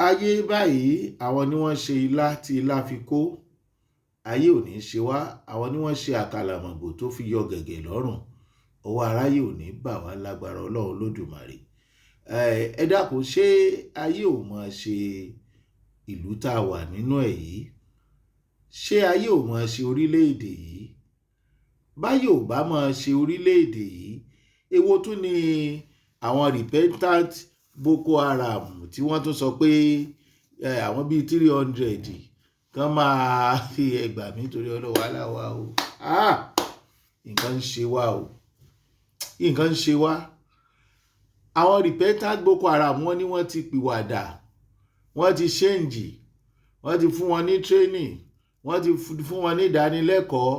Ayé báyìí, àwọn ni wọ́n ṣe ilá tí ilá fi kó. Ayé ò ní ṣe wá, àwọn ni wọ́n ṣe àkàlàmọ̀gbò tó fi yọ gẹ̀gẹ̀ lọ́rùn. Ọwọ́ aráyé ò ní bà wá lágbára Ọlọ́run Olódùmarè. Ẹ dákun, ṣé ayé ò mọ̀ ṣe ìlú tá a wà nínú ẹ̀ yìí? Ṣé ayé ò mọ̀ ṣe orílẹ̀-èdè yìí? Báyé ò bá mọ̀ ṣe orílẹ̀-èdè yìí, èwo tún ni àwọn repentant Boko Haram tí wọ́n tún sọ pé àwọn bíi 300 kan máa fi ẹgbàá mi torí Ọlọ́run, wàhálà wa o. Nǹkan ń ṣe wá o. Nǹkan ń ṣe wá. Àwọn repentant Boko Haram, wọ́n ní wọ́n ti pìwàdà, wọ́n ti change, wọ́n ti fún wọn ní training, wọ́n ti fún wọn ní ìdánilẹ́kọ̀ọ́.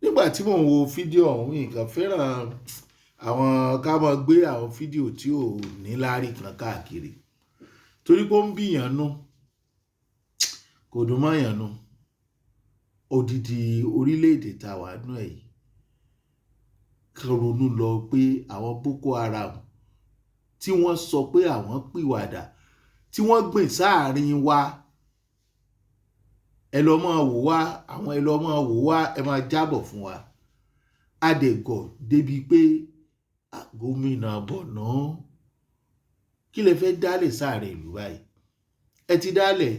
Nígbà tí mò ń wo fídíò ọ̀hún, nǹkan fẹ́ràn àwọn ká máa gbé àwọn fídíò tí ò ní láárí kan káàkiri, torí pé ó ń bí èèyàn nú, kò dùn mọ́ èèyàn nú. Odidi orílẹ̀-èdè tá a wà nínú ẹ̀ yìí, kan ronú lọ pé àwọn Boko Haram tí wọ́n sọ pé àwọn pìwàdà, tí wọ́n gbìn sáàrin wa, ẹ lọ máa wò wá, àwọn ẹ lọ máa wò wá, ẹ máa jábọ̀ fún wa. Adẹ̀gọ̀ débi pé gómìnà Borno, kí lẹ fẹ́ dálẹ̀ sáàrin ìlú báyìí? Ẹ ti dálẹ̀.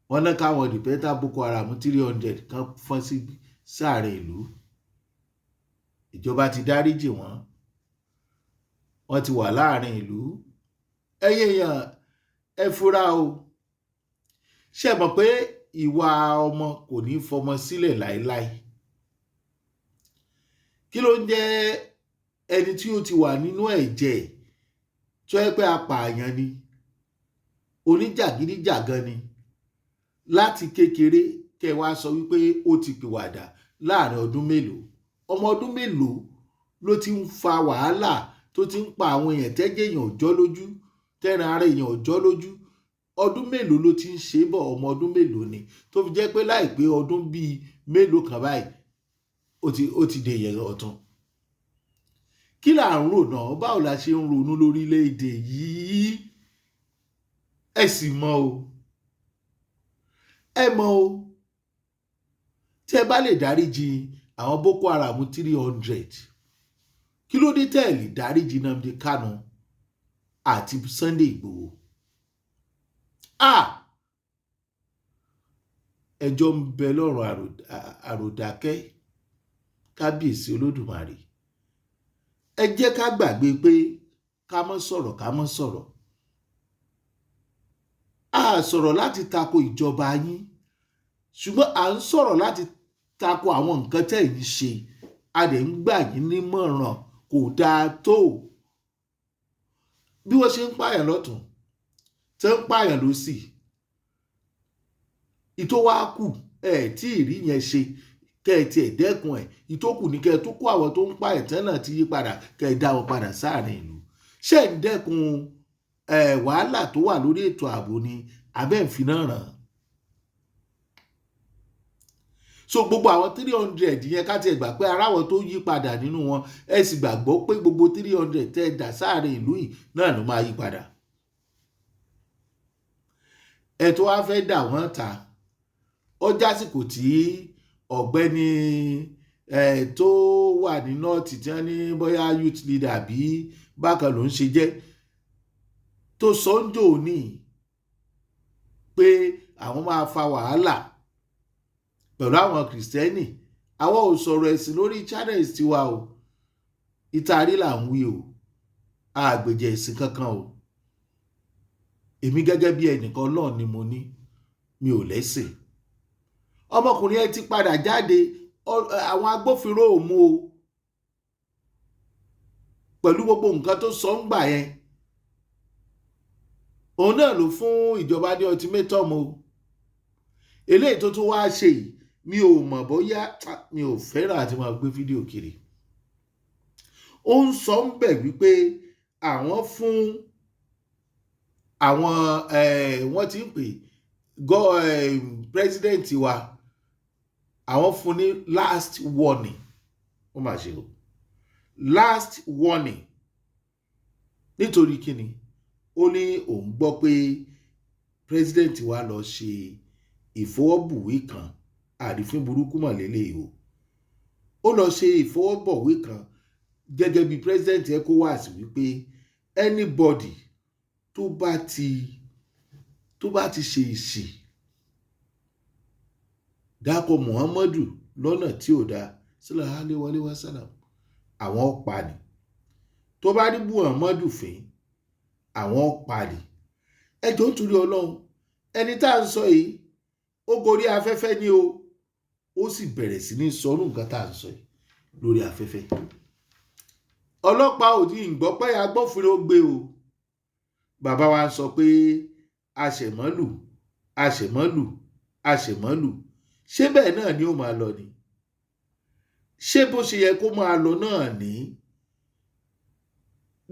Wọ́n ná káwọn repentant Boko Haram 300 kan fọ́n sí sáàrin ìlú. Ìjọba ti dáríjì wọ́n, wọ́n ti wà láàrin ìlú. Ẹ̀yin èèyàn, ẹ fura o. Ṣé ẹ mọ̀ pé ìwà ọmọ kò ní fọmọ sílẹ̀ láéláé? Kí ló ń jẹ́ ẹni tí ó ti wà nínú ẹ̀jẹ̀ tó yẹ pé apààyàn ni, oníjàgídíjàgan ni láti kékeré, kẹ́ wá sọ wípé ó ti pìwàdà láàrin ọdún mélòó? Ọmọ ọdún mélòó ló ti ń fa wàhálà, tó ti ń pa àwọn èèyàn, tẹ́jẹ̀ èèyàn ò jọ́ lójú, tẹ́ran ara èèyàn ò jọ́ lójú? Ọdún mélòó ló ti ń ṣe bọ̀? Ọmọ ọdún mélòó ni tó fi jẹ́ pé láìpẹ́ ọdún bíi mélòó kan báyìí, ó ti dè yẹn ọ̀tún? Kí là ń rò náà? Báwo la ṣe ń ronú lórílẹ̀‐èdè yìí? Ẹ sì mọ̀ o, ẹ mọ̀ o. Tí ẹ bá lè dáríjì àwọn Boko Haram 300, kí ló dé tẹ́ ẹ lè dáríjì Nnamdi Kanu àti Sunday Igboho? Ẹjọ́ ń bẹ lọ́rùn àròdákẹ́. Kábíyèsí Olódùmarè, ẹ jẹ́ ká gbàgbé pé ká má sọ̀rọ̀, ká má sọ̀rọ̀. A sọ̀rọ̀ láti tako ìjọba yín, ṣùgbọ́n à ń sọ̀rọ̀ láti tako àwọn nǹkan tẹ́ ẹ̀ ń ṣe. A dẹ̀ ń gbà yín nímọ̀ràn, kò dáa tó bí wọ́n ṣe ń pààyàn lọ́tún, tẹ́ ń pààyàn lọ́sì. Ìtò wá kù ẹ̀ tí ì rí yẹn ṣe, kẹ́ ẹ tiẹ̀ dẹ́kun ẹ̀. Ìtókù ní kẹ́ ẹ tó kó àwọn tó ń pààyàn tẹ́ náà ti yí padà, kẹ́ ẹ dá wọn padà sáàrin ìlú. Ṣé ń dẹ́kun ẹ̀ wàhálà tó wà lórí ètò ààbò ni abẹ́ ń fi náà ràn? So gbogbo àwọn 300 yẹn, ká tiẹ̀ gbà pé ara wọn tó yí padà nínú wọn, ẹ sì gbàgbọ́ pé gbogbo 300 tẹ́ ẹ dà sáàrin ìlú yìí náà ló máa yí padà? Ẹ tó wá fẹ́ dà wọ́n ta, ó jásìkò tí ọ̀gbẹ́ni tó wà ní nọ́ọ̀tì tí wọ́n ní bóyá youth leader bí bákan ló ń ṣe jẹ́, tó sọ ń jò ní pé àwọn máa fa wàhálà pẹ̀lú àwọn kìrìsìtẹ́nì. Àwọn ò sọ̀rọ̀ ẹ̀sìn lórí channels tiwa o. Ìtarí là ń wí o, àgbèjẹ̀ ẹ̀sìn kankan o. Èmi gẹ́gẹ́ bí ẹnìkan náà ni mo ní mi ò lẹ́sìn. Ọmọkùnrin ẹ ti padà jáde, àwọn agbófinró ò mú o, pẹ̀lú gbogbo nǹkan tó sọ ń gbà yẹn. Òun náà ló fún ìjọba ní ultimatum o. Eléyìí tó tún wá ṣe yìí, mi ò mọ̀ bóyá mi ò fẹ́ràn àti máa gbé fídíò kiri. Ó ń sọ ń bẹ̀ wípé àwọn fún àwọn wọ́n ti ń pè president wa, àwọn fún ní last warning. Ó mà ṣe o, last warning. Nítorí kíni? Ó ní òun gbọ́ pé president wa lọ ṣe ìfọwọ́bùwé kan. Àrífín burúkú mọ̀ lélẹ́yìí o. Ó lọ ṣe ìfọwọ́bọ̀wé kan gẹ́gẹ́ bí president ECOWAS wípé anybody tó bá ti ṣe ìṣì dákọ̀ Muhammadu lọ́nà tí ò dáa, sallallahu alaihi wa sallam, àwọn pa ni. Tó bá rí Muhammadu fín, àwọn pa ni. Ẹ jọ̀ọ́, nítorí Ọlọ́run, ẹni tá à ń sọ yìí, ó gorí afẹ́fẹ́ ni o. Ó sì bẹ̀rẹ̀ sí ní sọnù nǹkan tá à ń sọ yìí lórí afẹ́fẹ́. Ọlọ́pàá ò ní gbọ́ pé agbófinró gbé o. Bàbá wa sọ pé àṣemọ́lù, àṣemọ́lù, àṣemọ́lù. Ṣé bẹ́ẹ̀ náà ni ó máa lọ ni? Ṣé bó ṣe yẹ kó máa lọ náà ní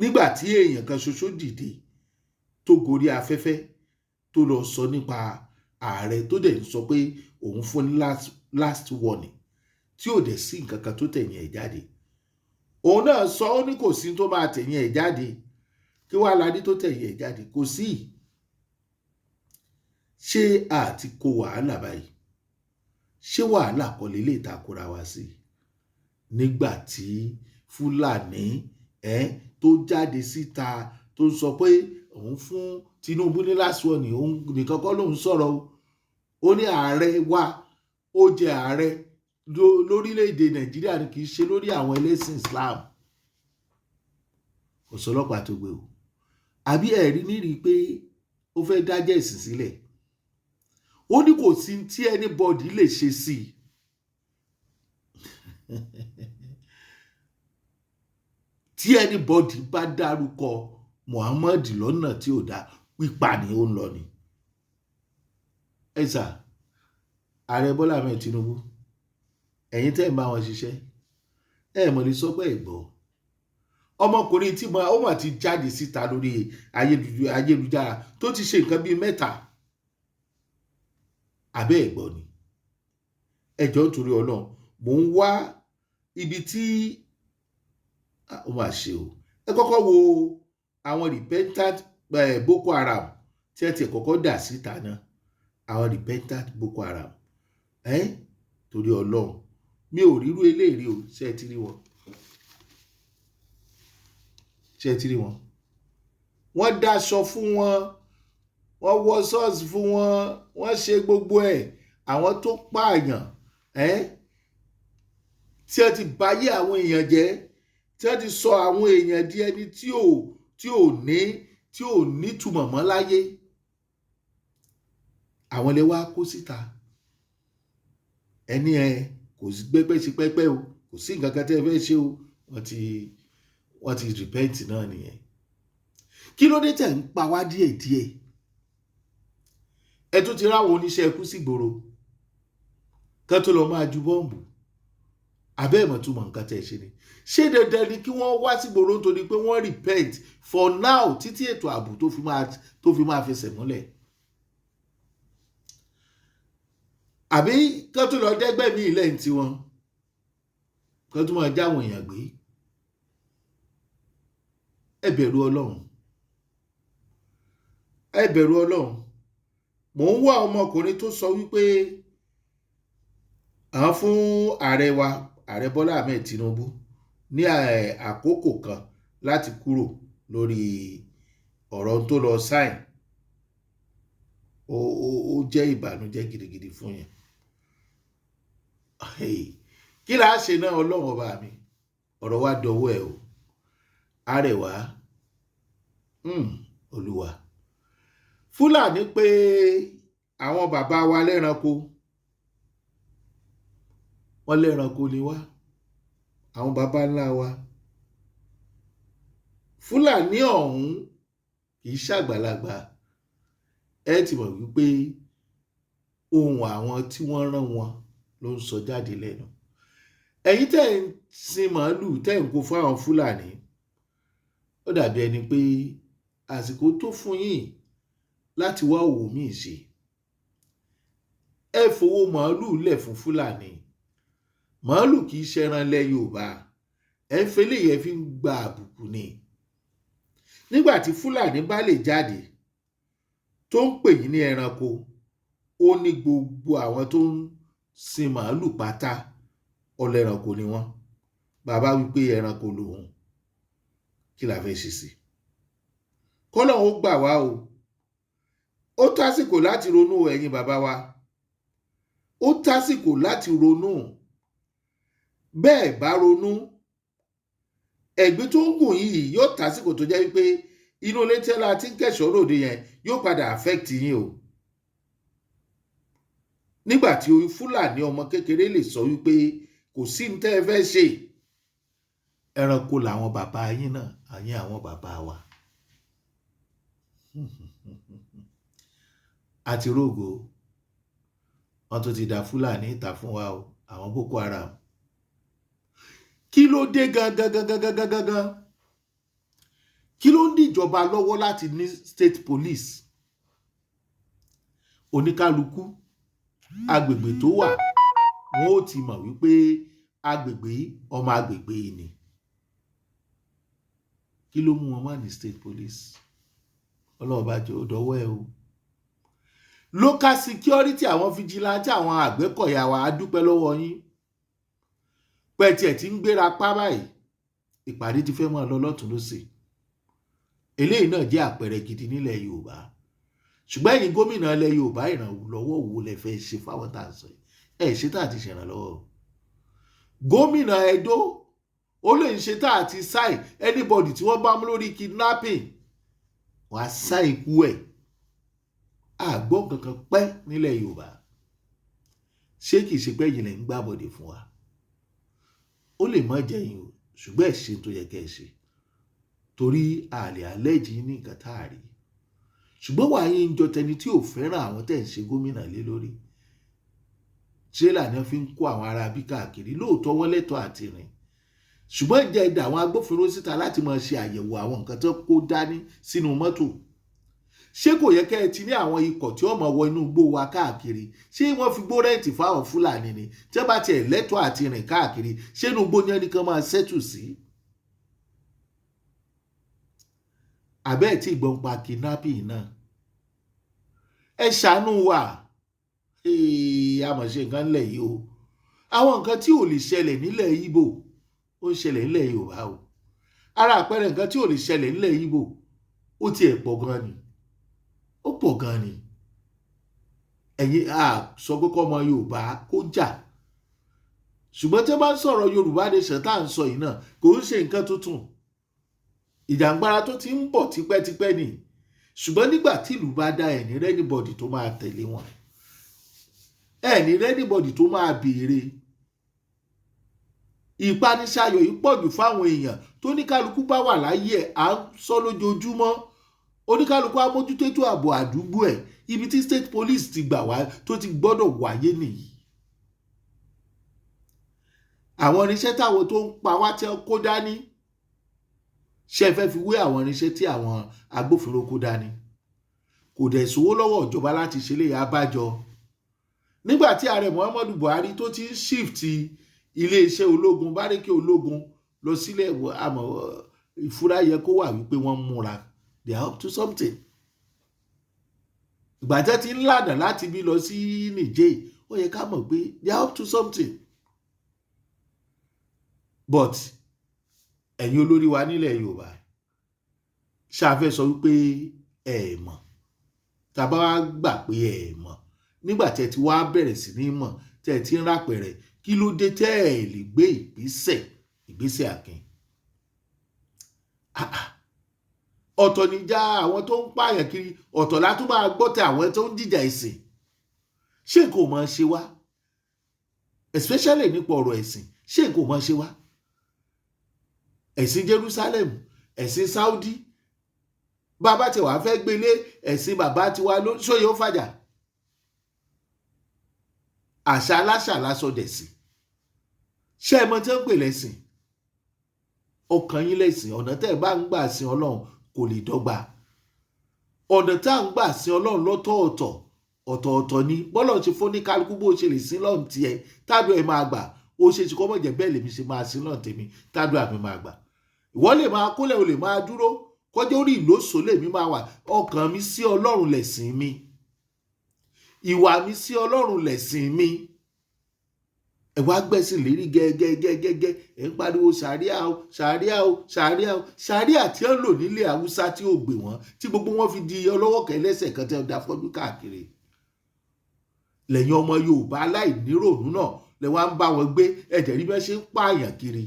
nígbà tí èèyàn kan ṣoṣo dìde tó gorí afẹ́fẹ́, tó lọ sọ nípa ààrẹ, tó dẹ̀ ń sọ pé òun fún ní last, last warning, tí ò dẹ̀ sí nǹkan kan tó tẹ̀yìn ẹ̀ jáde? Òun náà sọ, ó ní kò sí tó máa tẹ̀yìn ẹ̀ jáde. Kí wàá la ní tó tẹ̀yìn ẹ̀ jáde? Kò sí. Ṣé àti kó wàhálà báyìí? Ṣé wàhálà kọ́ lè lè takora wá sí nígbà tí Fúlàní ẹ tó jáde síta, tó ń sọ pé òun fún Tinubu ní last warning? Òun nìkan kọ́ lòun sọ̀rọ̀ o. Ó ní ààrẹ wa, ó jẹ ààrẹ lórílẹ̀‐èdè Nàìjíríà ni, kì í ṣe lórí àwọn ẹlẹ́sìn Islam. Kò sọlọ́pàá tó gbé o. Àbí ẹ̀rí nírìí pé ó fẹ́ dájẹ́ ìsìn sílẹ̀? Ó ní kò sí tí anybody lè ṣe sí i. Tí anybody bá dárúkọ Muhammad lọ́nà tí ò dá, pípa ni ó ń lọ ni. Ẹ sà, Ààrẹ Bọ́lá Ahmed Tinubu, ẹ̀yin tẹ́ ń bá wọn ṣiṣẹ́, ẹ mọ̀ lè sọ pé ẹ̀ gbọ́. Ọmọkùnrin tí ó mà ti jáde síta lórí ayélujára, tó ti ṣe nǹkan bíi mẹ́ta, àbẹ́ ẹ̀ gbọ́ ni? Ẹ jọ̀ọ́, nítorí Ọlọ́run, mò ń wá ibi tí ó mà ṣe o. Ẹ kọ́kọ́ wo àwọn repentant Boko Haram tí ẹ ti kọ́kọ́ dà síta náà, àwọn repentant Boko Haram. Ẹ torí Ọlọ́run, mi ò rírú eléyìí o. Ṣé ẹ ti rí wọn? Ṣé ẹ ti rí wọn? Wọ́n daṣọ fún wọn, wọ́n wọ ṣọ́ọ̀ṣì fún wọn, wọ́n ṣe gbogbo ẹ̀. Àwọn tó pààyàn ẹ́, tí wọ́n ti báyé àwọn èèyàn jẹ́, tí wọ́n ti sọ àwọn èèyàn di ẹni tí ò nítumọ̀ mọ́ láyé, àwọn lè wá kó síta. Ẹni ẹ kò sí pẹ́pẹ́ sí pẹ́pẹ́ o, kò sí nǹkan kan tẹ́ ẹ fẹ́ ṣe o. Wọ́n ti repent náà nìyẹn. Kí ló dé tẹ̀ ń pa wá díẹ̀díẹ̀? Ẹ tún ti ráwọn oníṣẹ́ ikú sígboro kán tó lọ máa ju bọ́ǹbù. Abẹ́ ìmọ̀ túmọ̀ nǹkan tẹ̀ ṣe ni? Ṣé dandan ni kí wọ́n wá sígboro nítorí pé wọ́n repent for now, títí ètò ààbò tó fi máa fẹsẹ̀ múlẹ̀, àbí kán tó lọ dẹ́gbẹ́ míì lẹ́yìn tiwọn, kán tó máa jáwọn èèyàn gbé? Ẹ bẹ̀rù Ọlọ́run, ẹ bẹ̀rù Ọlọ́run. Mò ń wá ọmọkùnrin tó sọ wípé àwọn fún ààrẹ wa, Ààrẹ Bọ́lá Ahmed Tinubu, ní àkókò kan láti kúrò lórí ọ̀rọ̀ tó lọ sign. Ó jẹ́ ìbànújẹ́ gidigidi fún yẹn. Kí là á ṣe náà? Ọlọ́run ọba mi, ọ̀rọ̀ wa dọwọ́ ẹ o. Arẹwà, Olúwa. Fúlàní pé àwọn bàbá wa lẹ́ranko, wọ́n lẹ́ranko ni wá, àwọn bàbá ńlá wa. Fúlàní ọ̀hún kì í ṣàgbàlagbà. Ẹ ti mọ̀ wípé ohun àwọn tí wọ́n rán wọn ló ń sọ jáde lẹ́nu. Ẹ̀yin tẹ́ ń sin màálù, tẹ́ ń kó fún àwọn Fúlàní, ó dàbí ẹni pé àsìkò tó fún yín láti wá òwò míì ṣe. Ẹ fowó màálù lẹ̀ fún Fúlàní. Màálù kì í ṣẹran ilẹ̀ Yorùbá. Ẹ ń fẹlẹ́ yẹn fi ń gba àbùkù ni. Nígbà tí Fúlàní bá lè jáde tó ń pè yín ní ẹranko, ó ní gbogbo àwọn tó ń sin màálù pátá ọlẹ́ranko ni wọ́n. Bàbá wípé ẹranko lòun, kí la fẹ́ ṣe sí? Kọ́lọ́hun ó gbà wá o. Ó tásìkò láti ronú, ẹ̀yin bàbá wa. Ó tásìkò láti ronú. Bẹ́ẹ̀ bá ronú, ẹ̀gbin tó ń gùn yìí yóò tásìkò tó jẹ́ wípé inú ilé tí ẹ ti ń kẹ̀ṣọ́ ròde yẹn yóò padà affect yín o. Nígbà tí Fúlàní ọmọ kékeré lè sọ wípé kò sí ní tẹ́ ẹ fẹ́ ṣe, ẹranko làwọn bàbá yín náà, àyín àwọn bàbá wa. Àti rógo, wọ́n tún ti da Fúlàní ìta fún wa o, àwọn Boko Haram. Kí ló dé gangan gangan gangan gangan? Kí ló ń dìjọba lọ́wọ́ láti ní state police? Oníkálukú agbègbè tó wà, wọn ó ti mọ̀ wípé agbègbè yìí, ọmọ agbègbè yìí ni. Kí ló mú wọn má ní state police? Ọlọ́run bá jẹ́ ó dọwọ́ ẹ o. Local security, àwọn vigilante, àwọn Àgbẹ̀kọ̀yà wa, á dúpẹ́ lọ́wọ́ yín. Pẹ̀tì ẹ̀ tí ń gbéra pa báyìí, ìpàdé ti fẹ́ máa lọ lọ́tún lọ́sẹ̀. Eléyìí náà jẹ́ àpẹẹrẹ gidi nílẹ̀ Yorùbá. Ṣùgbọ́n ẹ̀yin gómìnà ilẹ̀ Yorùbá, ìrànlọ́wọ́ wo lẹ fẹ́ ṣe fáwọn tá à ń sọ yìí? Ẹ ṣe tá àti ṣèrànlọ́wọ́ o. Gómìnà Edo, ó lè ń ṣe tá àti sign anybody tí wọ́n bá mú lórí kidnapping, wàá sá ikú ẹ̀. Àgbọ̀n kankan pẹ́ nílẹ̀ Yorùbá. Ṣé kìí ṣe pé ẹ̀yin lẹ̀ ń gbàbọ̀dè fún wa? Ó lè má jẹ́ yín o, ṣùgbọ́n ẹ̀ ṣe tó yẹ kẹ́ ẹ ṣe, torí àlè àlẹ́jì ní nǹkan tá a rí. Ṣùgbọ́n wàá yín jọ tẹni tí ò fẹ́ràn àwọn tẹ̀ ń ṣe gómìnà lé lórí. Tírélà ni wọ́n fi ń kó àwọn ará bí káàkiri. Lóòótọ́ wọ́n lẹ́tọ̀ọ́ àti rìn, ṣùgbọ́n ìjẹ́ ẹ̀dá àwọn agbófinró síta láti máa ṣe àyẹ̀wò àwọn nǹkan tó kó dání sínú mọ́tò. Ṣé kò yẹ kẹ́ ẹ ti ní àwọn ikọ̀ tí wọ́n máa wọ inú igbó wa káàkiri? Ṣé wọ́n fi gbó rent fáwọn Fúlàní ni? Tí wọ́n bá tiẹ̀ lẹ́tọ̀ọ́ àti rìn káàkiri, ṣé inú igbó ni ẹnì kan máa ṣẹ́tù sí? Àbẹ́ ẹ̀ tí ìgbọ́n pa kidnapping náà. Ẹ ṣàánú wa. A mọ̀ ṣe nǹkan nílẹ̀ yìí o. Àwọn nǹkan tí ò lè ṣẹlẹ̀ nílẹ̀ Ìgbò ó ń ṣẹlẹ̀ nílẹ̀ Yorùbá o. Ara àpẹẹrẹ nǹkan tí ò lè ṣẹlẹ̀ nílẹ̀ Ìgbò, ó tiẹ̀ pọ̀ gan ni. Ó pọ̀ gan ni. Ẹ̀yin a sọ pé kọ́mọ Yorùbá kó jà. Ṣùgbọ́n tí wọ́n bá ń sọ̀rọ̀ Yorùbá nation tá à ń sọ yìí náà, kò ń ṣe nǹkan tuntun. Ìjàngbara tó ti ń bọ̀ tipẹ́tipẹ́ ni. Ṣùgbọ́n nígbà tí ìlú bá dá, ẹ̀ ní anybody tó máa tẹ̀lé wọn. Ẹ̀ ní anybody tó máa béèrè. Ìpaniṣayọ̀ yìí pọ̀ jù fáwọn èèyàn tó ní kálukú bá wà láyé ẹ̀, à ń sọ lójoojúmọ́. Oníkálukú á mójútó ètò ààbò àdúgbò ẹ̀. Ibi tí state police ti gbà wá tó ti gbọ́dọ̀ wáyé nìyí. Àwọn irinṣẹ́ táwọn tó ń pa wá tí wọ́n kó dání, ṣé ẹ fẹ́ fi wé àwọn irinṣẹ́ tí àwọn agbófinró kó dání? Kò dẹ̀ sówó lọ́wọ́ ìjọba láti ṣe lè abájọ. Nígbà tí ààrẹ Muhammadu Buhari tó ti ń shift iléeṣẹ́ ológun, báríkì ológun lọ sílẹ̀, àmọ́ ìfura yẹ kó wà wípé wọ́n ń múra. They are up to something. Ìgbà tẹ́ ti ń lànà láti bí lọ sí Niger, ó yẹ ká mọ̀ pé they are up to something. But ẹ̀yin olórí wa nílẹ̀ Yorùbá, ṣáfẹ́ sọ wípé ẹ mọ̀, tàbá wá gbà pé ẹ mọ̀, nígbà tẹ́ ti wá bẹ̀rẹ̀ sí ní mọ̀, tẹ́ ti ń rápẹ̀rẹ̀, kí ló dé tẹ́ ẹ lè gbé ìgbésẹ̀ akin? Ọ̀tọ̀ níjà àwọn tó ń pààyàn kiri, ọ̀tọ̀ la tún máa gbọ́ tẹ àwọn tó ń jìjà ẹ̀sìn. Ṣé nǹkan ò máa ṣe wá? Especially nípa ọ̀rọ̀ ẹ̀sìn, ṣé nǹkan ò máa ṣe wá? Ẹ̀sìn Jerusalem, ẹ̀sìn Saudi, bàbá tí wàá fẹ́ gbélé ẹ̀sìn bàbá tiwa ló ṣóyè ó fàjà. Àṣà aláṣà lásọ dẹ̀sìn. Ṣé ẹ mọ tí wọ́n ń pè lẹ́sìn? Ọkàn yín lẹ́sìn. Ọ̀nà tẹ́ ẹ bá ń gbà sin Ọlọ́run kò lè dọ́gba. Ọ̀nà tá à ń gbà sin Ọlọ́run lọ́tọ̀ọ̀tọ̀ ọ̀tọ̀ọ̀tọ̀ ni. Bọ́lọ̀ ṣe fún ní kálukú bó ṣe lè sin lọ́run tiẹ̀ tádùn ẹ̀ máa gbà. Ó ṣe ṣe kọ́ mọ̀ jẹ́ bẹ́ẹ̀ lèmi ṣe máa sin lọ́run tèmi tádùn àmì máa gbà. Ìwọ lè máa kólẹ̀, o lè máa dúró Kọjá orí ìlóso lèmi máa wà. Ọkàn mi sí Ọlọ́run lẹ̀sìn mi, ìwà mi sí Ọlọ́run lẹ̀sìn mi. Ẹ wá gbẹ̀sìn lérí gẹ́gẹ́gẹ́gẹ́. Ẹ̀ ń pariwo ṣàríà o, ṣàríà o, ṣàríà o, ṣàríà tí wọ́n lò nílẹ̀ Haúsá tí ò gbè wọ́n, tí gbogbo wọn fi di ọlọ́wọ́ kẹlẹ́sẹ̀ kan tí wọ́n da fọ́jú káàkiri. Lẹ́yìn ọmọ Yorùbá aláìníròònú náà lẹ wá ń bá wọn gbé. Ẹ̀jẹ̀ rí bí wọ́n ṣe ń pààyàn kiri.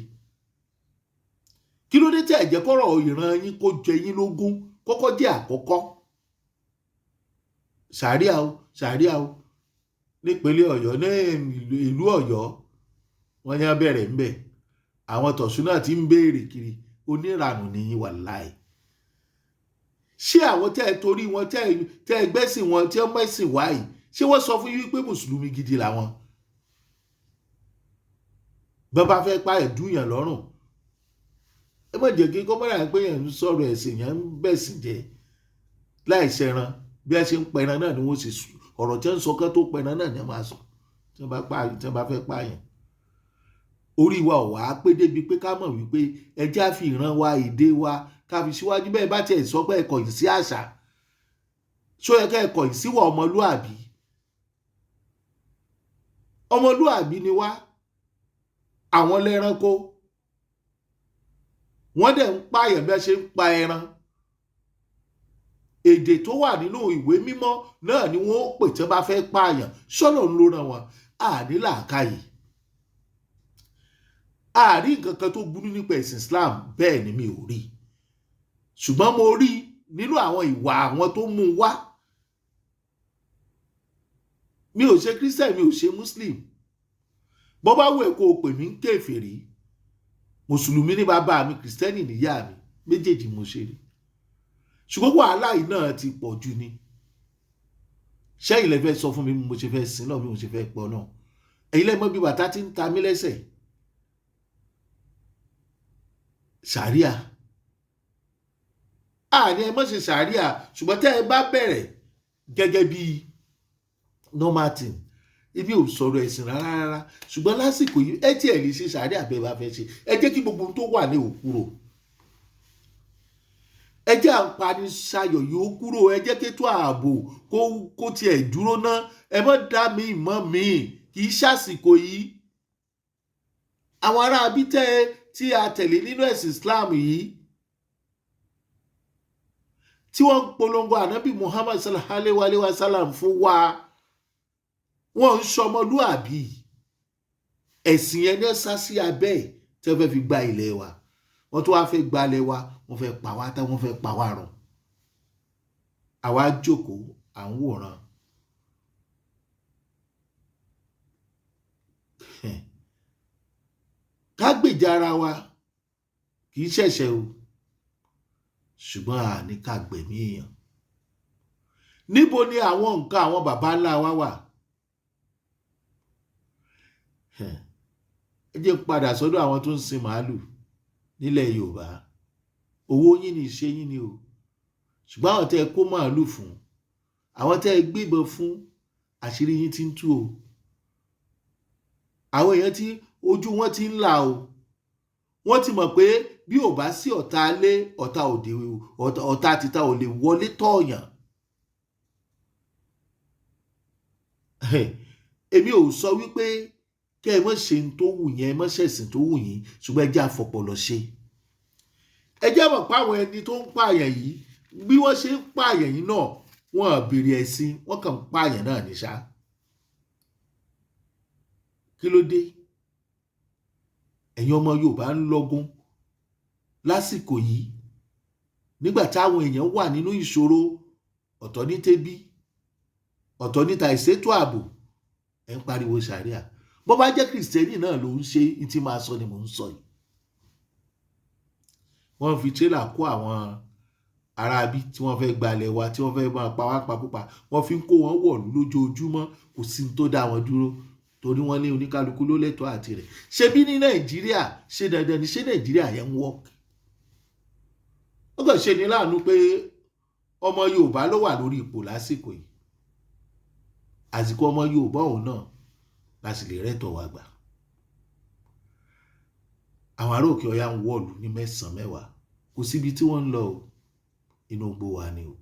Kí ló dé tẹ́ ẹ jẹ́ kọ́rọ̀ ìran yín kó jẹ yín lógún kọ́kọ́ jẹ́ àkọ́kọ́? Ṣàríà o, ṣàríà o. Nípínlẹ̀ Ọ̀yọ́, ní ìlú Ọ̀yọ́, wọ́n yẹn bẹ̀rẹ̀ ńbẹ̀. Àwọn tọ̀sùn náà ti ń béèrè kiri. Oníranù ní wàláì. Ṣé àwọn tẹ́ ẹ torí wọn tẹ́ ẹ gbẹ́sìn wọn tí wọ́n mẹ́sìn wáyìí, ṣé wọ́n sọ fún yín wípé mùsùlùmí gidi làwọn? Bọ́n bá fẹ́ pa ẹ̀dúnyàn lọ́rùn, ẹ má jẹ́ kí kọ́mọ́rà pé yẹn ń sọ̀rọ̀ ẹ̀sìn, yẹn ń bẹ̀sìn jẹ́ láì ṣẹran. Bí ẹ ṣe ń pẹran náà ni wọ́n ṣe ọ̀rọ̀ tí wọ́n ń sọ kán tó pẹran náà ni wọ́n máa sọ tí wọ́n bá fẹ́ pààyàn. Orí wa ò wá pé débi pé ká mọ̀ wípé ẹjẹ́ á fi ìran wa, èdè wa ká fi síwájú. Bẹ́ẹ̀ bá tiẹ̀ sọ pé ẹ kọ̀yìn sí àṣà, ṣó yẹ ká ẹ kọ̀yìn síwà ọmọlúàbí? Ọmọlúàbí ni wá. Àwọn lẹ́ranko wọ́n dẹ̀ ń pààyàn bí wọ́n ṣe ń pa ẹran. Èdè tó wà nínú ìwé mímọ́ náà ni wọ́n ó pè tí wọ́n bá fẹ́ pààyàn. Sọ́nà ń ló ràn wọ́n. Àní làákàyè, àrí nǹkan kan tó burú nípa ẹ̀sìn Islam, bẹ́ẹ̀ ni mi ò rí. Ṣùgbọ́n mo rí nínú àwọn ìwà àwọn tó mú un wá. Mi ò ṣe Christian, mi ò ṣe Muslim. Bọ́ bá wù ẹ́ kó o pè mí ń kèfèrí, mùsùlùmí ní bàbá mi, kìrìsìtẹ́nì níyà mi, méjèèjì mo ṣe rí. Ṣùgbọ́n wàhálà yìí náà ti pọ̀ jù ni. Ṣẹ́yìn lẹ fẹ́ sọ fún mi bí mo ṣe fẹ́ sin náà, bí mo ṣe fẹ́ pọ̀ náà? Ẹ̀yin lẹ mọ̀ bí bàtà ti ń ta mí lẹ́sẹ̀. Ṣàríà, àní ẹ má ṣe ṣàríà, ṣùgbọ́n tẹ́ ẹ bá bẹ̀rẹ̀ gẹ́gẹ́ bí normal thing, èmi ò sọ̀rọ̀ ẹ̀sìn rárá rárá. Ṣùgbọ́n lásìkò yìí, ẹ tiẹ̀ lè ṣe ṣàríà bẹ́ẹ̀ bá fẹ́ ṣe. Ẹ jẹ́ kí gbogbo tó wà ní òkúrò, ẹ jẹ́ àǹpanisayọ̀ yìí ó kúrò. Ẹ jẹ́ kétò ààbò kó tiẹ̀ dúró ná. Ẹ má dá mi mọ́ mi, kì í ṣàsìkò yìí. Àwọn ará abí tẹ́ tí a tẹ̀lé nínú ẹ̀sìn Islam yìí, tí wọ́n ń polongo ànábì Muhammad sallallahu alayhi wa sallam fún wa, wọ́n ń ṣọmọlúàbí. Ẹ̀sìn yẹn ní sá sí abẹ́ ẹ̀ tí wọ́n fẹ́ fi gba ilẹ̀ wa. Wọ́n tún wá fẹ́ gba ilẹ̀ wa, wọ́n fẹ́ pa wá tán, wọ́n fẹ́ pa wá run. Àwa jókòó, à ń wòran. Ká gbèjà ara wa kì í ṣẹ̀ṣẹ̀ o, ṣùgbọ́n a ní ká gbẹ̀mí èèyàn. Níbo ni àwọn nǹkan àwọn baba ńlá wa wà? Ẹ jẹ́ padà sọ́dọ̀ àwọn tó ń sin màálù nílẹ̀ Yorùbá. Owó yín ni, ìṣe yín ni o. Ṣùgbọ́n àwọn tẹ́ ẹ kó màálù fún, àwọn tẹ́ ẹ gbébọn fún, àṣírí yín ti ń tú o. Àwọn èèyàn tí ojú wọn ti ń là o. Wọ́n ti mọ̀ pé bí ò bá sí ọ̀tá alé, ọ̀tá òde, ọ̀tá títa ò lè wọlé tọ̀ọ̀yàn. Èmi ò sọ wípé kẹ́ ẹ má ṣe ń tó wù yẹn, ẹ má ṣẹ̀sìn tó wù yín, ṣùgbọ́n ẹ jẹ́ àfọpọlọ ṣe. Ẹ jẹ́ mọ̀ pé àwọn ẹni tó ń pààyàn yìí, bí wọ́n ṣe ń pààyàn yìí náà, wọ́n ò béèrè ẹ̀sìn, wọ́n kàn ń pààyàn náà ní ṣá. Kí ló dé? Ẹ̀yin ọmọ Yorùbá ń lọ́gùn lásìkò yìí, nígbà táwọn èèyàn wà nínú ìṣòro, ọ̀tọ̀ ní tẹ́bí, ọ̀tọ̀ ní ta ìṣètò ààbò, ẹ̀ ń pariwo ṣàríà. Bó bá jẹ́ kìrìsìtẹ́nì náà ló ń ṣe, ní tí máa sọ ni mò ń sọ yìí. Wọ́n fi tírélà kó àwọn aráabí tí wọ́n fẹ́ gbalẹ̀ wa, tí wọ́n fẹ́ máa pa wá pakúpa, wọ́n fi ń kó wọn wọ̀lú lójoojúmọ́. Kò sí ní tó dá wọn dúró, torí wọ́n ní oníkálukú ló lẹ́tọ̀ọ́ àti rẹ̀. Ṣé bí ní Nàìjíríà, ṣé dandan ni? Ṣé Nàìjíríà yẹn ń wọ́ọ̀kì? Ó kàn ṣe ní láàánú pé ọmọ Yorùbá ló wà lórí ipò lásìkò yìí. Àsìkò ọmọ Yorùbá òun náà la sì lè rẹ́tọ̀ wá gbà. Àwọn ará òkè ọya ń wọ̀lú ní 9-10, kò síbi tí wọ́n ń lọ o. Inú igbó wa ni o.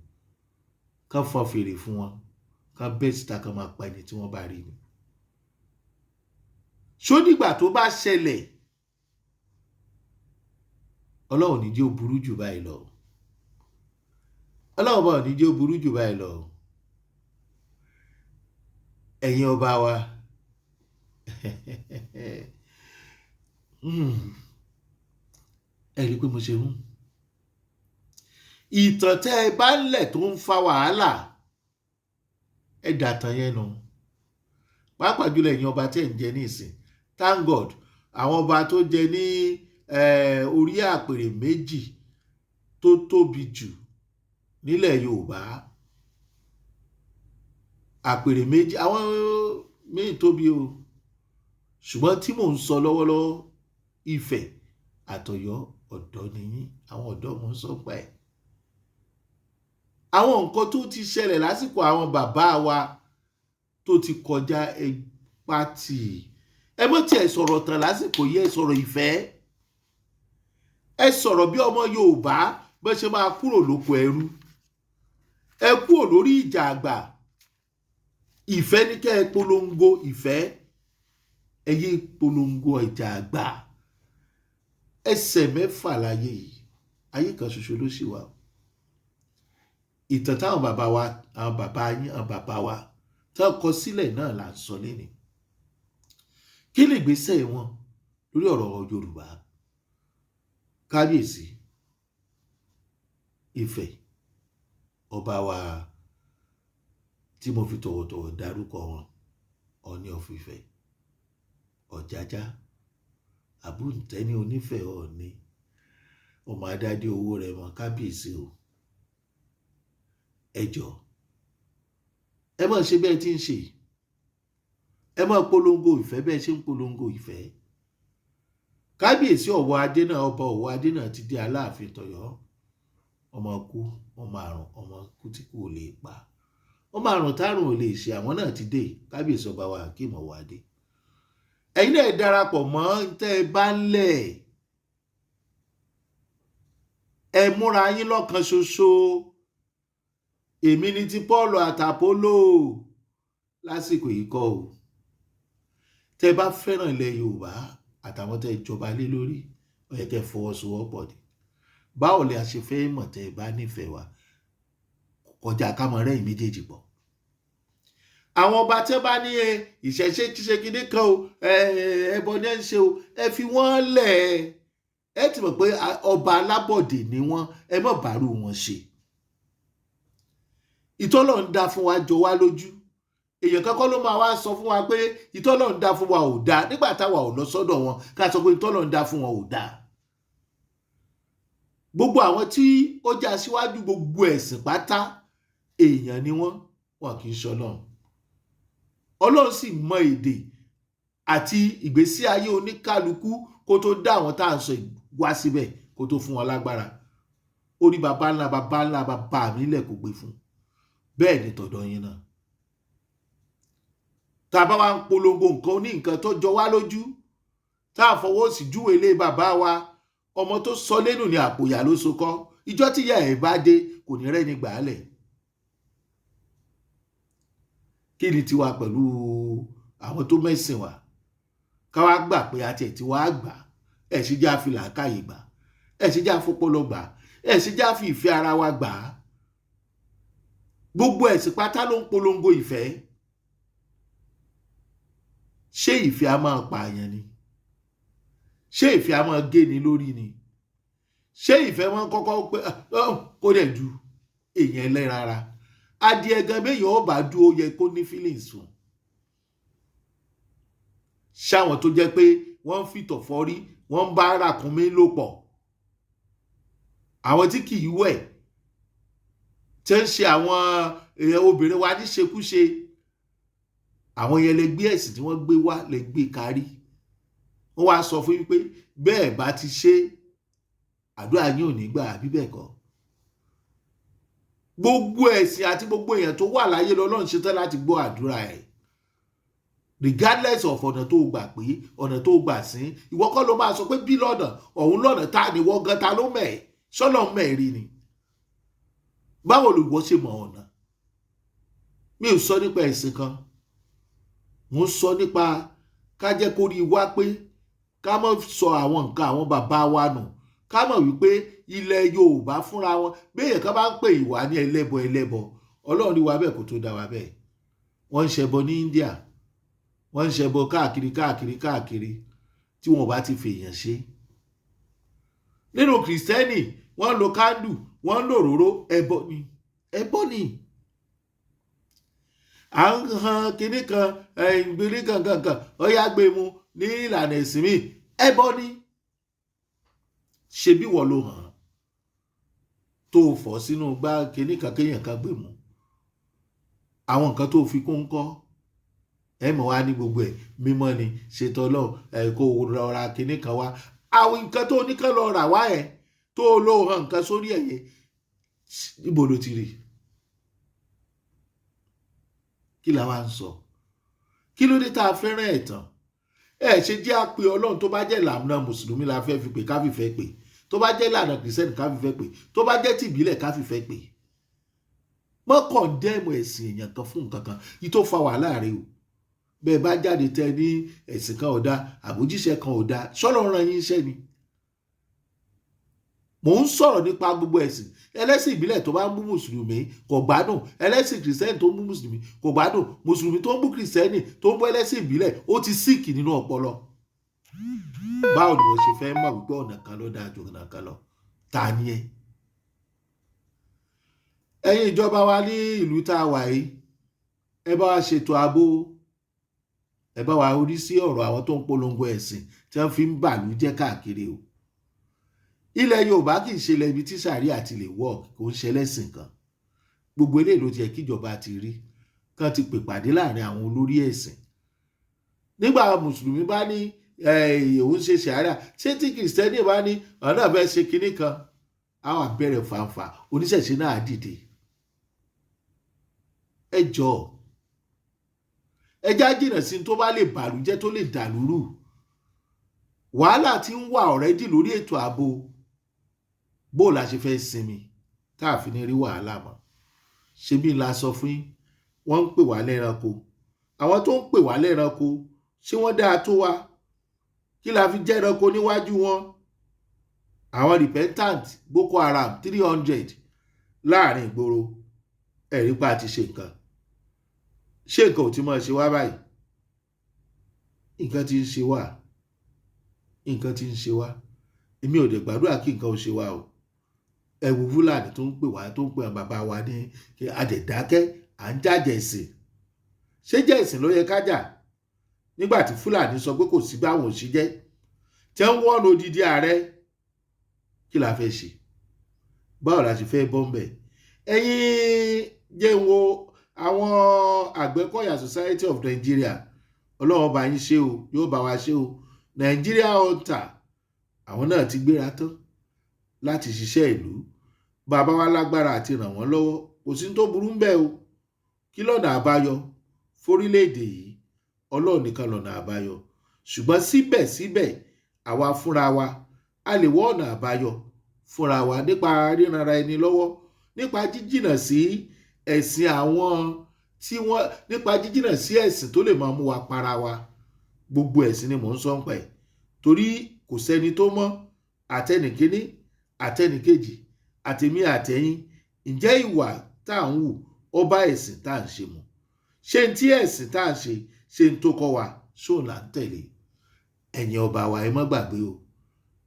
Kán fọn fèrè fún wọn, kán bẹ́ síta, kán máa pa ẹni tí wọ́n bá rí ni. Ṣó dìgbà tó bá ṣẹlẹ̀? Ọlọ́run ní jẹ́ ó burú jù báyìí lọ. Ọlọ́run bá ò ní jẹ́ ó burú jù báyìí lọ. Ẹ̀yin ọba wa, ẹ rí i pé mo ṣe hún. Ìtàn tẹ́ ẹ bá ń lẹ̀ tó ń fa wàhálà, ẹ dàtàn yẹn nù. Pàápàá jùlọ ẹ̀yin ọba tẹ́ ẹ̀ ń jẹ ní ìsìn. Thank God, àwọn ọba tó jẹ ní orí àpèrè méjì tó tóbi jù nílẹ̀ Yorùbá, àpèrè méjì, àwọn míì tóbi o, ṣùgbọ́n tí mò ń sọ lọ́wọ́lọ́wọ́, Ifẹ̀ àtọ̀yọ́, ọ̀dọ́ ni yín, àwọn ọ̀dọ́ mò ń sọ pa ẹ̀. Àwọn nǹkan tó ti ṣẹlẹ̀ lásìkò àwọn bàbá wa tó ti kọjá, ẹ pátì, ẹ mọ́ tiẹ̀ sọ̀rọ̀ tán lásìkò yìí, ẹ sọ̀rọ̀ ìfẹ́, ẹ sọ̀rọ̀ bí ọmọ Yorùbá bó ṣe máa kúrò lóko ẹrú, ẹ kúrò lórí ìjà àgbà. Ìfẹ́ ní kẹ́ ẹ polongo ìfẹ́, ẹ yé polongo ìjà àgbà. Ẹsẹ̀ mẹ́fà láyé yìí, ayé kan ṣoṣo ló sì wà. Ìtàn táwọn bàbá wa, àwọn bàbá yín, àwọn bàbá wa tí wọ́n kọ sílẹ̀ náà là ń sọ lénìí. Kí ni ìgbésẹ̀ wọn lórí ọ̀rọ̀ Yorùbá? Kábíyèsí Ifẹ̀, ọba wa tí mo fi tọ̀wọ̀tọ̀wọ̀ dárúkọ wọn, Ọọ̀ni of Ifẹ̀, Ọ̀jájá, Àbúntẹ́ni onífẹ̀ Ọọ̀ni, ọmọ adádé owó rẹ̀ mọ, kábíyèsí o, ẹ jọ̀ọ́, ẹ má ṣe bẹ́ẹ̀ tí ń ṣe, ẹ má polongo ìfẹ́ bẹ́ẹ̀ ṣe ń polongo ìfẹ́. Kábíyèsí Ọ̀wọ́ Adé náà, ọba Ọ̀wọ́ Adé náà ti dé Aláàfin tọ̀yọ́, ọmọ kú, ọmọ àrùn, ọmọ kú tí kò lè pa, ọmọ àrùn tárùn ò lè ṣe, àwọn náà ti dé. Kábíyèsí ọba wa Akeem Ọ̀wọ́ Adé, ẹ̀yin náà darapọ̀ mọ́ tẹ́ ẹ bá ń lẹ̀, ẹ múra yín lọ́kan ṣoṣo. Èmi ni ti Paul àtàpólò lásìkò yìí kọ́ o. Tẹ́ ẹ bá fẹ́ràn ilẹ̀ Yorùbá àtàwọn tẹ́ ẹ jọba lé lórí, ó yẹ kẹ́ ẹ fọwọ́sowọ́pọ̀ ni. Báwo lè a ṣe fẹ́ mọ̀ tẹ́ ẹ bá nífẹ̀ẹ́ wa kọjá ká mọ rẹ́yìn méjèèjì pọ̀? Àwọn ọba tí wọ́n bá ní ìṣẹ̀ṣe ṣe kinní kan o, ẹbọ ní ẹ ń ṣe o, ẹ fi wọ́n lẹ̀. Ẹ ti mọ̀ pé ọba alábọ̀dé ni wọ́n, ẹ má bàárù wọn ṣe. Ìtọ́lọ̀ ń dá fún wa jọ wá lójú. Èèyàn kankan ló máa wá sọ fún wa pé ìtọ́lọ̀ ń dá fún wa ò dáa nígbà táwa ò lọ sọ́dọ̀ wọn ká sọ pé ìtọ́lọ̀ ń dá fún wọn ò dáa. Gbogbo àwọn tí ó já síwájú gbogbo ẹ̀sìn pátá, èèyàn ni wọ́n, wọn kì í ṣọlọ́run. Ọlọ́run sì mọ èdè àti ìgbésí ayé oníkálukú kó tó dá àwọn tá à ń sọ wá síbẹ̀, kó tó fún wọn lágbára. Ó ní baba ńlá baba ńlá baba mi lẹ̀ kó gbé fún. Bẹ́ẹ̀ ni tọ̀dọ̀ yín náà. Tá a bá wá ń polongo nǹkan ní nǹkan tó jọ wá lójú, tá a fọwọ́ sí júwe ilé bàbá wa, ọmọ tó sọ lẹ́nu ní àpòyà ló so kọ́. Ìjọ́ tí ìyá ẹ̀ bá dé kò ní rẹ́ni gbà á lẹ̀. Kí ni tiwa pẹ̀lú àwọn tó mẹ́sìn wa? Ká wá gbà pé a tiẹ̀ ti wá gbà, ẹ̀ sì já fi làákàyè gbà, ẹ̀ sì já fọpọlọ gbà, ẹ̀ sì já fi ìfẹ́ ara wa gbà. Gbogbo ẹ̀sìn pátá ló ń polongo ìfẹ́. Ṣé ìfẹ́ a máa pààyàn ni? Ṣé ìfẹ́ a máa gé ni lórí ni? Ṣé ìfẹ́ máa ń kọ́kọ́ pé kó dẹ̀ du èèyàn ẹlẹ́ran ara? Adìẹ gan béèyàn ó bá dúró yẹ kó ní feelings fún. Ṣáwọn tó jẹ́ pé wọ́n ń fìtọ̀ fọ́rí, wọ́n ń bá ràkúnmí lò pọ̀, àwọn tí kì í wẹ̀, tí ń ṣe àwọn obìnrin wa níṣekúṣe, àwọn yẹn lè gbé ẹ̀sìn tí wọ́n gbé wá, lè gbé kárí. Wọ́n wá sọ fún yín pé bẹ́ẹ̀ bá ti ṣe, àdúrà yín ò ní gbà, àbí bẹ́ẹ̀ kọ́. Gbogbo ẹ̀sìn àti gbogbo èèyàn tó wà láyé lọ́lọ́run ṣetán láti gbọ́ àdúrà ẹ̀, regardless of ọ̀nà tó gbà pé ọ̀nà tó gbà sí. Ìwọ kọ́ ló máa sọ pé bí lọ́nà ọ̀hún lọ́nà tá ni wọ́n gan ta ló mẹ̀ ẹ́, sọ́nà mẹ́rin ni. Báwo ló wọ́n ṣe mọ̀ ọ̀nà? Mi ò sọ nípa ẹ̀sìn kan, mo ń sọ nípa ká jẹ́ kó rí wá pé ká má sọ àwọn nǹkan àwọn bàbá wa nù, ká mọ̀ wípé ilẹ̀ Yorùbá fúnra wọn. Béèyàn kan bá ń pè ìwà ní ẹlẹ́bọ ẹlẹ́bọ, Ọlọ́run ní wa bẹ́ẹ̀ kó tó dá wa bẹ́ẹ̀. Wọ́n ń ṣẹbọ ní India, wọ́n ń ṣẹbọ káàkiri káàkiri káàkiri tí wọn ò bá ti fèèyàn ṣe. Nínú Kìrìsìtẹ́nì, wọ́n ń lo candle, wọ́n ń lo òróró, ẹbọ ni, ẹbọ ni. À ń han kinní kan, ìgbìnrín kan kan, ó yá gbé mu ní ìlànà ẹ̀sìn mi, ẹbọ ni. Ṣe bí wọ́n ló hàn tó fọ́ sínú gbá kinní kan kéèyàn kan gbé mu, àwọn nǹkan tó fi kún kọ́ ẹ mọ̀ wá ní gbogbo ẹ̀ mímọ́ ni. Ṣètò Ọlọ́run ẹ̀ kó rọra kinní kan wá, àwọn nǹkan tó ní kán lọ rà wá ẹ̀ tó ló hàn nǹkan sórí ẹ̀ yẹn, níbo ló ti rí? Kí la wá ń sọ? Kí ló dé tá a fẹ́ràn ẹ̀tàn? Ẹ ṣe jẹ́ àpè Ọlọ́run. Tó bá jẹ́ ìlànà Mùsùlùmí la fẹ́ fi pè, ká fìfẹ́ pè. Tó bá jẹ́ ìlànà Kìrìsìtẹ́nì, ká fìfẹ́ pè. Tó bá jẹ́ tìbílẹ̀, ká fìfẹ́ pè. Mọ́ condemn ẹ̀sìn èèyàn kan fún nǹkan kan yìí tó fa wàhálà rẹ o. Bẹ́ẹ̀ bá jáde tẹ ní ẹ̀sìn kan ò dáa, àbójíṣẹ́ kan ò dáa, ṣọ́lọ́ ràn yín iṣẹ́ ni. Mò ń sọ̀rọ̀ nípa gbogbo ẹ̀sìn. Ẹlẹ́sìn ìbílẹ̀ tó bá ń bú Mùsùlùmí kò gbádùn, ẹlẹ́sìn Kìrìsìtẹ́nì tó ń bú Mùsùlùmí kò gbádùn, Mùsùlùmí tó ń bú Kìrìsìtẹ́nì, tó ń bú ẹlẹ́sìn ìbílẹ̀, ó ti sick nínú ọpọlọ. Báwo ni wọ́n ṣe fẹ́ mọ̀ wípé ọ̀nà kan ló dáa ju ọ̀nà kan lọ? Ta ni ẹ? Ẹ̀yin ìjọba wa ní ìlú tá a wà yìí, ẹ bá wa ṣètò ààbò, ẹ bá wa rí sí ọ̀rọ̀ àwọn tó ń polongo ẹ̀sìn tí wọ́n fi ń bàlú jẹ́ káàkiri o. Ilẹ̀ Yorùbá kì í ṣe ilẹ̀ ibi tí sàríà ti lè work, kò ń ṣe ẹlẹ́sìn kan. Gbogbo eléyìí ló ti yẹ kíjọba ti rí kán ti pè pàdé láàrin àwọn olórí ẹ̀sìn. Nígbà Mùsùlùmí bá ní òun ṣe sàríà, ṣé tí Kìrìsìtẹ́nì bá ní ọ̀nà fẹ́ ṣe kinní kan, àwọn àbẹ̀rẹ̀ fàǹfà, oníṣẹ̀ṣe náà dìde. Ẹ jọ̀ọ́, ẹ já jìnnà sí tó bá lè bàlújẹ́, tó lè dàlúrú. Wàhálà tí ń wà already lórí ètò ààbò, bó la ṣe fẹ́ sinmi tá a fi ní rí wàhálà mọ́? Ṣé bí n la sọ fún yín, wọ́n ń pè wá lẹ́ranko. Àwọn tó ń pè wá lẹ́ranko, ṣé wọ́n dáa tó wa? Kí la fi jẹ́ ẹranko níwájú wọn? Àwọn repentant Boko Haram 300 láàrin ìgboro, ẹ̀rí pa ti ṣe nǹkan. Ṣé nǹkan ò ti máa ṣe wá báyìí? Nǹkan ti ń ṣe wá, nǹkan ti ń ṣe wá. Èmi ò dẹ̀ gbàdúrà kí nǹkan ò ṣe wá o. Ẹ wo Fúlàní tó ń pè wá, tó ń pè àwọn bàbá wa ní kí adẹ̀dákẹ́, à ń jàjẹ̀ ẹ̀sìn. Ṣé jẹ́ ẹ̀sìn ló yẹ ká jà nígbà tí Fúlàní sọ pé kò sí báwọn ò sí jẹ́ tẹ́ ń wọ́n odidi ààrẹ? Kí la fẹ́ ṣe? Báwo la ṣe fẹ́ bọ́ ń bẹ̀? Ẹ̀yin jẹ́ ń wo àwọn Àgbẹ̀kọ̀yà Society of Nigeria, Ọlọ́run bá yín ṣe o, yóò bá wa ṣe o. Nigeria Hunter, àwọn náà ti gbéra tán láti ṣiṣẹ́ ìlú. Bàbá wa lágbára àti ràn wọ́n lọ́wọ́, kò sí tó burú ń bẹ̀ o. Kí lọ́nà àbáyọ fórílẹ̀-èdè yìí? Ọlọ́run nìkan lọ́nà àbáyọ, ṣùgbọ́n síbẹ̀síbẹ̀ àwa fúnra wa, a lè wọ́ ọ̀nà àbáyọ fúnra wa nípa ríranra ẹni lọ́wọ́, nípa jíjìnà sí ẹ̀sìn àwọn tí wọ́n, nípa jíjìnà sí ẹ̀sìn tó lè máa mú wa para wa. Gbogbo ẹ̀sìn ni mò ń sọ ń pẹ̀, torí kò sẹ́ni tó mọ̀, àtẹnìkíní, àtẹnìkejì, àtèmi, àtẹ̀yìn. Ǹjẹ́ ìwà tá à ń hù, ó bá ẹ̀sìn tá à ń ṣe mu? Ṣé n tí ẹ̀sìn tá à ń ṣe, ṣe ń tó kọ́ wa, ṣóun là ń tẹ̀lé? Ẹ̀yin ọba wa, ẹ má gbàgbé o,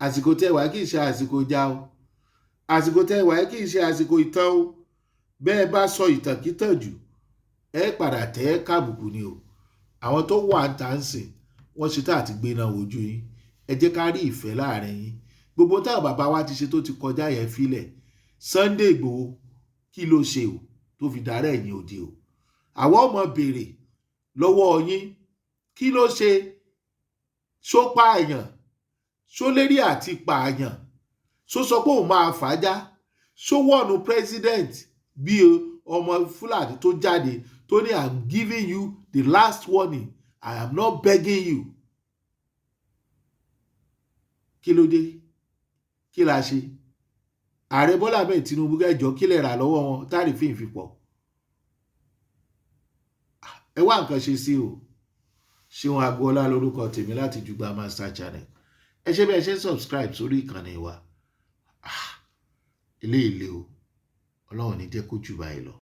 àsìkò tẹ́ wà kì í ṣe àsìkò ìjà o. Àsìkò tẹ́ wà kì í ṣe àsìkò ìtàn o. Bẹ́ẹ̀ bá sọ ìtànkítàn jù, ẹ padà tẹ́ kábùkù ni o. Àwọn tó wà ń tà ń sìn, wọ́n ṣe tá àti gbé náà wojú yín. Ẹ jẹ́ ká rí ìfẹ́ láàrin yín. Gbogbo táwọn bàbá wa ti ṣe tó ti kọjá yẹn, filẹ̀. Sunday Igboho, kí ló ṣe o tó fi darẹ́ ẹ̀yìn òde o? Àwọn ọmọ béèrè lọ́wọ́ yín, kí ló ṣe? Ṣó pààyàn? Ṣó lérí àti pààyàn? Ṣó sọ pé òun máa fàájà? Ṣó wọ̀nù president bí ọmọ Fúlàní tó jáde tó ní, "I'm giving you the last warning, I am not begging you"? Kí ló dé? Kí la ṣe? Ààrẹ Bọ́lá Ahmed Tinubu, kẹjọ kílẹ̀ rà lọ́wọ́ wọn táàrífín fi pọ̀? Ẹ wá nǹkan ṣe sí o. Ṣéun Agboola lórúkọ tèmi láti Jùgbà Master Channel. Ẹ ṣe bí ẹ ṣe ń subscribe sórí ìkànnì wa. Ilé ilé o, Ọlọ́run ní jẹ́ kó jù báyìí lọ.